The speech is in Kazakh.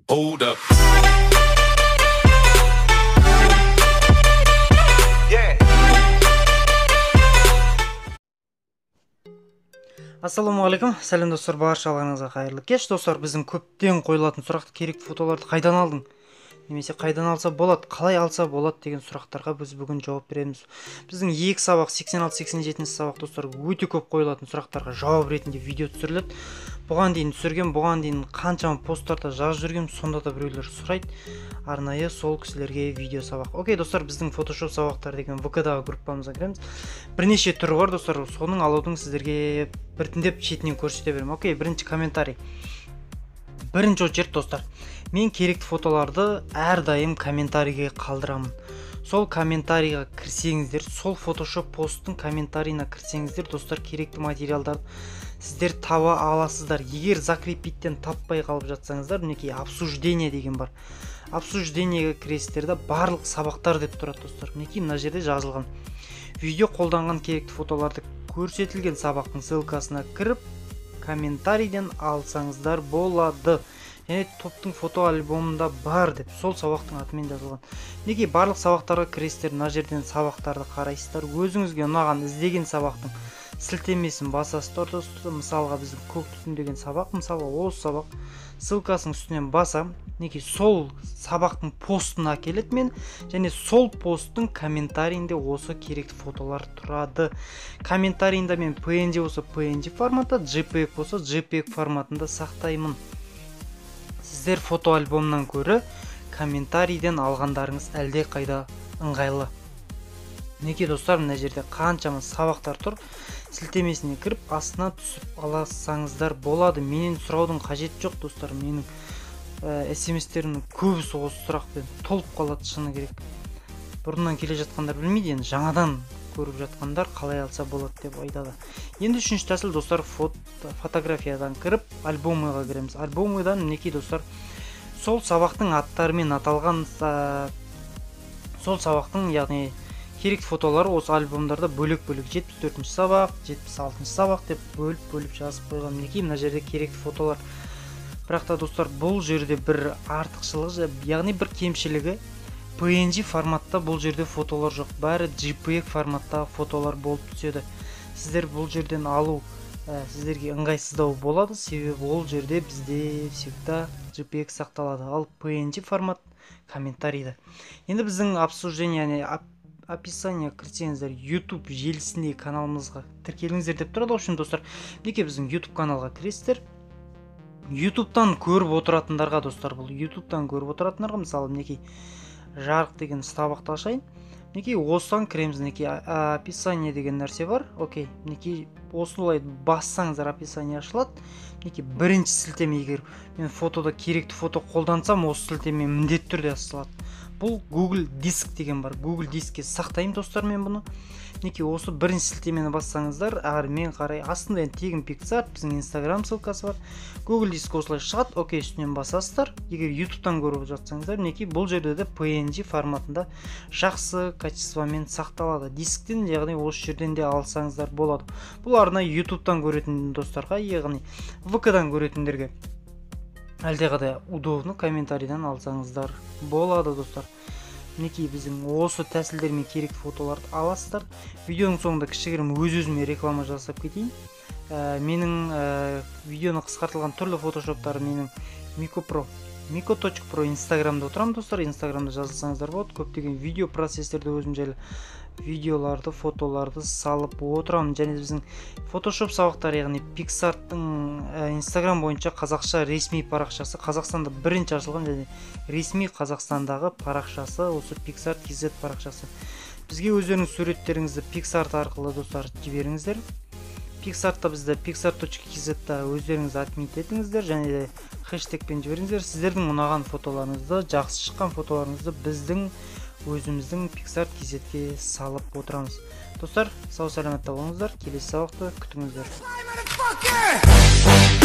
Hold up. Ассалаумағалейкум, сәлем достар, баршаларыңызға қайырлы кеш. Достар, біздің көптен қойылатын сұрақты керекті фотоларды қайдан алдың? Немесе қайдан алса болады, қалай алса болады деген сұрақтарға біз бүгін жауап береміз. Біздің екі сабақ, 86-87 сабақ, достар, өте көп қойылатын сұрақтарға жауап ретінде видео түсіріледі. Бұған дейін түсірген, бұған дейін қаншама посттарда жазып жүрген, сонда да біреулер сұрайды. Арнайы сол кісілерге видео сабақ. Окей, достар, біздің Photoshop сабақтары деген ВК-дағы группамызға кіреміз. Бірнеше түрі бар, достар, соның алудың сіздерге біртіндеп шетінен көрсете беремін. Окей, бірінші комментарий. Бірінші очередь, достар, мен керекті фотоларды әрдайым комментарийге қалдырамын. Сол комментарийға кірсеңіздер, сол Photoshop посттың комментарийына кірсеңіздер, достар, керекті материалдарды сіздер таба аласыздар. Егер закрепиттен таппай қалып жатсаңыздар, мінекей обсуждение деген бар. Обсуждениеге кіресіздер да, барлық сабақтар деп тұрады, достар. Мінекей мына жерде жазылған. Видео қолданған керекті фотоларды көрсетілген сабақтың ссылкасына кіріп, комментарийден алсаңыздар болады. Және топтың фото альбомында бар деп сол сабақтың атымен жазылған. Мінекей барлық сабақтарға кіресіздер, мына жерден сабақтарды қарайсыздар. Өзіңізге ұнаған іздеген сабақтың сілтемесін басасыздар, достар. Мысалға біздің көк түтін деген сабақ, мысалға осы сабақ ссылкасының үстінен басам, мінекей сол сабақтың постына келеді мен, және сол посттың комментарийінде осы керекті фотолар тұрады. Комментарийінде мен PNG болса PNG форматта, JPEG болса JPEG форматында сақтаймын. Сіздер фото альбомнан көрі комментарийден алғандарыңыз әлде қайда ыңғайлы. Мінекей достар, мына жерде қаншама сабақтар тұр. Сілтемесіне кіріп, астына түсіп аласаңыздар болады. Менен сұраудың қажеті жоқ, достар. Менің смс-терімнің көбісі осы сұрақпен толып қалады, шыны керек. Бұрыннан келе жатқандар білмейді, енді жаңадан көріп жатқандар қалай алса болады деп айтады. Енді үшінші тәсіл, достар, фотографиядан кіріп, альбомыға кіреміз. Альбомыдан мінекей, достар, сол сабақтың аттарымен аталған, сол сабақтың, яғни керекті фотолары осы альбомдарда бөлек-бөлек 74-ші сабақ, 76-шы сабақ деп бөліп-бөліп жазып қойған. Мінекей мына жерде керекті фотолар. Бірақ та, достар, бұл жерде бір артықшылығы, яғни бір кемшілігі, PNG форматта бұл жерде фотолар жоқ. Бәрі JPEG форматтағы фотолар болып түседі. Сіздер бұл жерден алу сіздерге ыңғайсыздау болады, себебі ол жерде бізде всегда JPEG сақталады, ал PNG формат комментарийда. Енді біздің обсуждение, яғни описание кірсеңіздер, YouTube желісіндегі каналымызға тіркеліңіздер деп тұрады. В общем, достар, мінекей біздің YouTube каналға кіресіздер. YouTube'тан көріп отыратындарға, достар, бұл YouTube'тан көріп отыратындарға, мысалы, мінекей жарық деген сабақты ашайын. Мінекей осыдан кіреміз, мінекей описание деген нәрсе бар. Окей, мінекей осылай бассаңыздар описание ашылады. Мінекей бірінші сілтеме, егер мен фотода керекті фото қолдансам, осы сілтеме міндетті түрде ашылады. Бұл Google Диск деген бар. Google Дискке сақтаймын, достар, мен бұны. Мінекей осы бірінші сілтемені бассаңыздар, әрмен қарай астында енді тегін PicsArt, біздің Instagram ссылкасы бар. Google Диск осылай шығады. Окей, үстінен басасыздар. Егер YouTube'тан көріп жатсаңыздар, мінекей бұл жерде де PNG форматында жақсы качествомен сақталады. Дисктен, яғни осы жерден де алсаңыздар болады. Бұл арнайы YouTube'тан көретін достарға, яғни ВК-дан көретіндерге әлдеқайда удобно комментарийден алсаңыздар болады, достар. Мінекей біздің осы тәсілдермен керекті фотоларды аласыздар. Видеоның соңында кішігірім өз-өзіме реклама жасап кетейін. Менің видеоны қысқартылған түрлі фотошоптары менің miko.pro Instagram'да отырамын, достар. Instagram'да жазылсаңыздар болады. Көптеген видео процестерді өзім жайлы видеоларды, фотоларды салып отырамын. Және біздің Photoshop сабақтары, яғни PicsArt'тың Instagram бойынша қазақша ресми парақшасы, Қазақстанда бірінші ашылған және ресми Қазақстандағы парақшасы осы PicsArt KZ парақшасы. Бізге өздеріңіз суреттеріңізді PicsArt арқылы, достар, жіберіңіздер. PicsArt'та бізде pixart.kz-та өздеріңіз отметить етіңіздер және де хэштегпен жіберіңіздер. Сіздердің ұнаған фотоларыңызды, жақсы шыққан фотоларыңызды біздің өзіміздің PicsArt KZ-ке салып отырамыз. Достар, сау саламатта болыңыздар. Келесі сабақты күтіңіздер. Motherfucker!